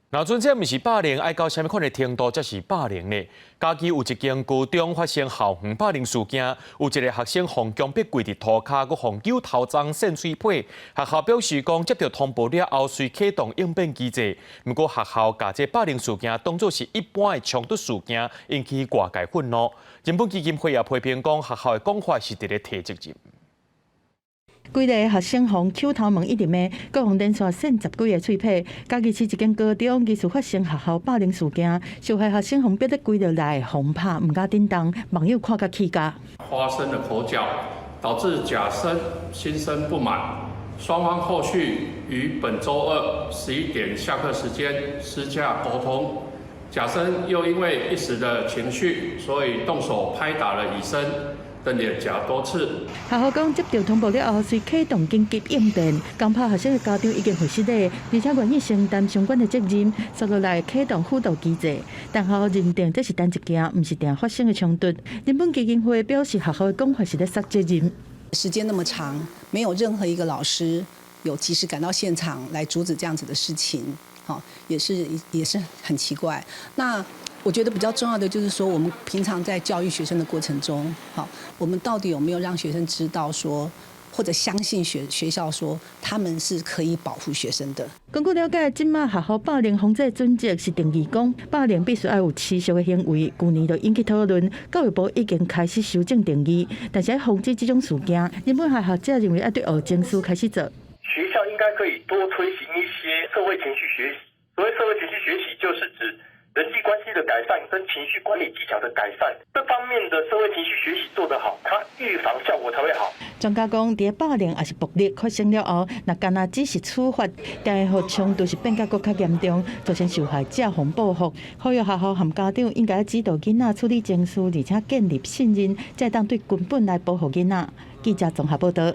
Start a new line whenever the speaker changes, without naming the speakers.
若準這毋是霸凌，愛到啥物款的程度才是霸凌呢？嘉義有一間高中發生校園霸凌事件，有一个學生予強迫跪佇塗跤，閣予搝頭鬃、搧喙皮。學校表示講，接著通報了後，遂啟動應變機制。毋過學校共這霸凌事件當作是一般的衝突事件，引起外界憤怒。人本基金會也批評講，學校的講法是佇咧推責任。
幾个學生予搝頭毛一直罵，閣予連續搧十幾个喙䫌。嘉義市一間高中疑似發生學校霸凌事件，受害學生予逼得跪落來，予拍毋敢振動，網友看甲氣甲。
發生了口角，導致甲生心生不滿，雙方後續於本週二11點下課時間私下溝通，甲生又因為一時的情緒，所以動手拍打了乙生的臉頰多次。
學校講接著通報了後，遂啟動緊急應變，共拍學生的家長已經會失禮，而且願意承擔相關的責任，接落來啟動輔導機制。但學校認定這是單一件，毋是定發生的衝突。人本基金會表示，學校的講法是咧捒責任。
時間那麼長，沒有任何一個老師有及時趕到現場來阻止這樣子的事情，好，也是很奇怪。那我覺得比較重要的就是說，我們平常在教育學生的過程中，好，我們到底有沒有讓學生知道說，或者相信學校說他們是可以保護學生的。
根據了解，這馬學校霸凌防制準則是定義講，霸凌必須愛有持續的行為，舊年就引起討論，教育部已經開始修正定義，但是愛防止這種事件，日本學學者認為愛對學前書開始做。
學校應該可以多推行一些社會情緒學習。所謂社會情緒學習，就是指人際關係的改善跟情緒管理技巧的改善，這方面的社會情緒學習做得好，它預防效果才會好。
專家講，佇霸凌抑是暴力發生了後，若干焦只是處罰，定會予衝突是變甲閣較嚴重，造成受害者予報復。呼籲學校和家長應該指導囡仔處理情緒，而且建立信任，才會當對根本來保護囡仔。記者綜合報導。